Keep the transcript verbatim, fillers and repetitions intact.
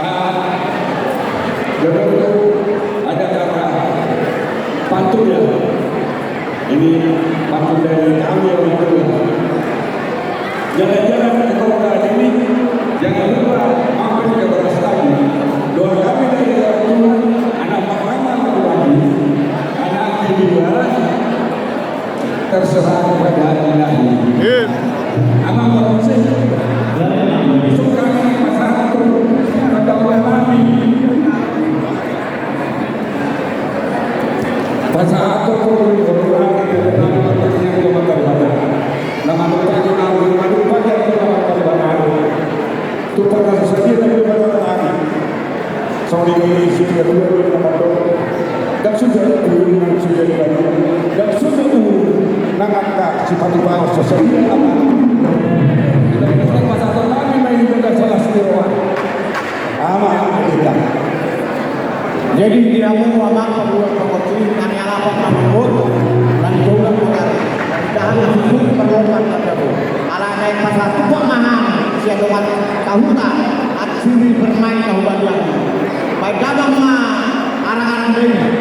Ah, gabe tu ada kata pantun ya. Ini pantun dari kami orang tua. Jalan-jalan ke kota ini, jangan lupa mampir ke Beras Tabu. Doa kami dari orang tua, anak pertama laki-laki, anak kedua, terserah kepada Ilahi. Iya. Amang Parhonsip, suka pasahat tu, kata orang kami. Pasahat tu, kata orang kami, yang cuma terbaca. Nama lupa, nama lupa, nama lupa, nama lupa. Tu parna sadia na dua na tadi. Songon i ma di si na dua na mandok. Ndang suda uhum na suda di bani. Ndang suda uhum na ngangkat sipatu baos so sadia ama. Ndang suda pasahaton nami ma i, ndang salah sitiroan. Ama kita. Jadi di hamu amang panggual pargonsi, na nialap ma na manungkun, na nitolak ma na, na nitahan na suksuk parlompan na jago. Alai naeng pasahat tumpak ma hami sian dongan sahuta, Atsiri Permai na hubalian. Baen damang ma arang-arang dainang.